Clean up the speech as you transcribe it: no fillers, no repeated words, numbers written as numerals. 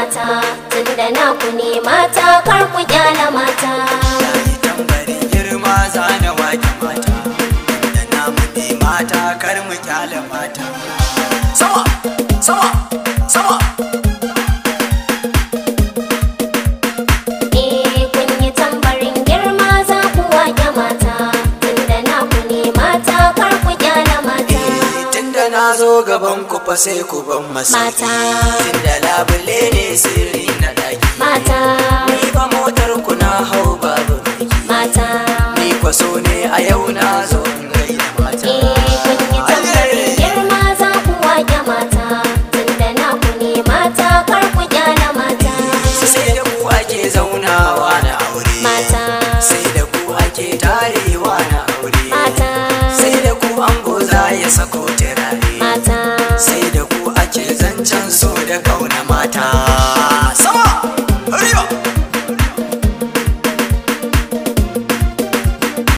Mata, tunda naku ne mata, kar ku kyala mata. Yayi tambarin girma, zana wake mata, da namu ne mata, kar mu kyale mata. Sama sama sama. Eh, kun yi tambarin girma, za ku wake mata, tunda naku ne mata, kar ku kyala mata. Tunda na zo gaban ku fa sai ku ban masauki. Mata. Tunda labule ne sirri na daki. Mata. Ni fa motar ku na hau babu birki. Mata. Ni kwaso ne a yau na zo in gaida mata. Eh, kun yi tambarin girma, za ku wake mata, tunda naku ne mata, kar ku kyala mata. Sai da ku ake zaunawa na aure. Mata. Sai da ku ake tarewa na aure. Mata. Sai da ku ango za ya sako turare. Mata. Sai da ku ake zancen so da kauna mata.